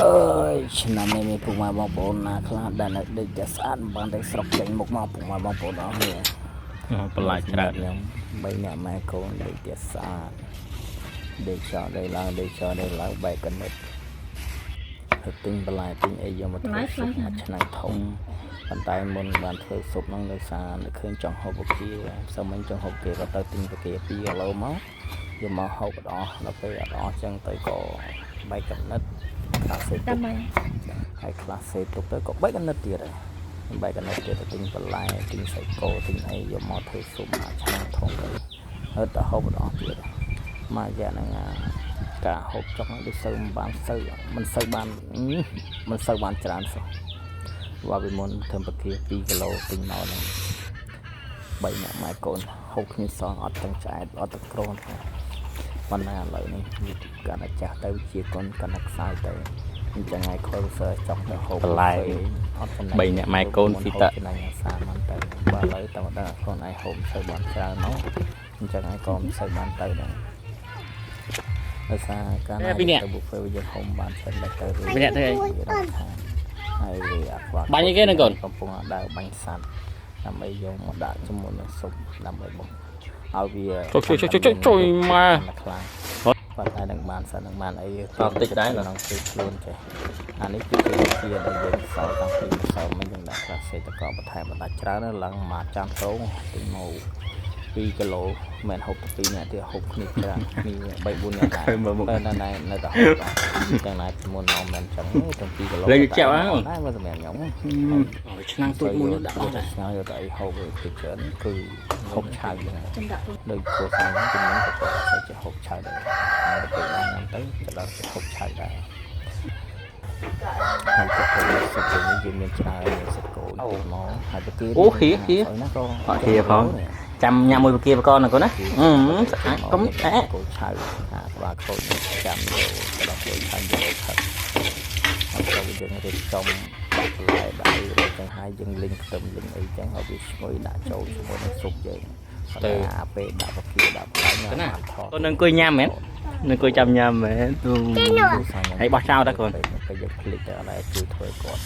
អើយឆ្នាំនេះមានពុកម៉ែបងប្អូនណាខ្លះដែលនៅដេកតែស្អាតមិនបានតែស្រុកចេញមុខមកពុកម៉ែបងប្អូនអស់គ្នា បន្លាយច្រើន ខ្ញុំ3នាក់ម៉ែកូនដេកតែស្អាតដេកចោលដេកឡើងដេកចោលដេកឡើងបែកកណិតហើយទិញបន្លែទិញអីយកមកធ្វើស៊ុបមួយឆ្នាំងធំប៉ុន្តែមុនបានធ្វើស៊ុបហ្នឹងដោយសារនឹកឃើញចង់ហូបពគាសមិញចង់ហូបគេក៏ទៅទិញពគា2គីឡូមកយកមកហូបអត់អស់ដល់ពេលអត់អស់ចឹងទៅក៏បែកកណិតខ្លះសេទុក តាមមក ហើយខ្លះសេទុកទៅក៏បែកកណិតទៀតដែរបែកកណិតទៀតទៅទិញបន្លែទិញសាច់គោទិញអីយកមកធ្វើស៊ុបមួយឆ្នាំងធំទៅហឺតទៅហូបអត់អស់ទៀតមួយរយៈហ្នឹងអាការហូបចុកហ្នឹងដូចសូវមិនបានសូវមិនសូវបានមិនសូវបានច្រើនសោះ ว่าពីមុនធ្វើពគា2គីឡូទិញមកហ្នឹង3នាក់ម៉ែកូនហូបគ្នាសងអត់ទាំងឆ្អែតអត់ទាំងក្រនទេប៉ុន្តែឥឡូវនេះវាកាន់តែចាស់ទៅជាកូនកាន់តែខ្សោយទៅអញ្ចឹងហើយខលសើចង់ទៅហូប បន្លែ អត់ចំណេញ បីនាក់ម៉ែកូនស៊ីត ចំណេញអាសាមិនទៅបើឥឡូវតែម្ដងខ្លួនឯងហូបមិនសូវបានច្រើនមកអញ្ចឹងហើយក៏មិនសូវបានទៅដែរដោយសារកាលណា ពីរនាក់ ទៅ buffet យើងហូបបានច្រើនតែទៅ ពីរនាក់ធ្វើអី វារំខានហើយវាអាខ្វាក់ បាញ់អីគេហ្នឹងកូន កំពុងដើរបាញ់សត្វដើម្បីយកមកដាក់ជាមួយនឹងស៊ុបដើម្បីបុកឲ្យវា ជួយជួយជួយជួយជួយមក ខ្លាំងប៉ុន្តែនឹងបានសិននឹងបានអី តបតិចដែរ ក្នុងគឺខ្លួនចេះអានេះគឺជាវិជាដែលយើងសល់តាំងពីម្សិលមិញយើងដាក់ខ្លះសេតកបន្ថែមបណ្ដាច់ច្រើនឡើងមួយចានតងទិញមក2គីឡូមិនហូបតែ2នាក់ទេហូបគ្នាច្រើនគ្នា3 4នាក់ដែរតែនៅនៅតែហូបទាំងណាពីមុនមកមិនចឹងទាំង2គីឡូ លេងជាប់ហ៎ ដែរមកសម្រាប់ខ្ញុំ ឆ្នាំងទូចមួយនោះដាក់អស់ដែរ ស្ងោយកទៅអីហូបគឺច្រើនគឺហូបឆៅហ្នឹង ចាំដាក់ ដូចគ្រួសារខ្ញុំជំនាញក៏គាត់អត់សូវចេះហូបឆៅដែរហើយទៅពេលបានញ៉ាំទៅទៅដល់ចេះហូបឆៅដែរហើយក៏ទៅសុបនេះយើងមានច្រើនមានសាច់គោទៀតមកហើយទៅគេ អូហៀហៀ ណាក៏ អត់ហៀផង ចាំញ៉ាំមួយពគាបកណាកូនណាអឺស្អាតកុំអែ គោឆៅអាក្បាលខូចចាំយកទៅដល់គោឆៅយកផឹកហើយក៏យើងរៀបចំដាក់បន្លែដាក់អីរួចចឹងហើយយើងលីងខ្ទឹមលីងអីចឹងឲ្យវាឈ្ងុយដាក់ចូលជាមួយនឹងស៊ុបយើង ទៅ អាពេលដាក់ពគាដាក់បន្លែញ៉ាំ ណា បានថត កូននឹងអង្គុយញ៉ាំមែននឹងអង្គុយចាំញ៉ាំមែនហើយបោះចោលតើកូន ពេលយើងភ្លេចទៅអត់ដែរជួយធ្វើគាត់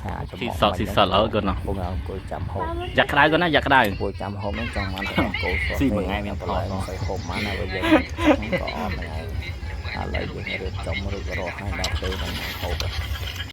ហើយអាច ស៊ីសល់ស៊ីសល់អើកូនណោះ បងអង្គុយចាំហូប យ៉ាក់ក្តៅកូនណាយ៉ាក់ក្តៅ អង្គុយចាំហូបហ្នឹងចង់បានតែអង្គុយសោះ ស៊ីមួយថ្ងៃមាន បន្លែ ផល មិនសូវហូបបានហើយយើងក៏អត់ហ្នឹងហើយឥឡូវយើងរៀបចំរួចរាល់ហើយដល់ពេលហ្នឹងហូប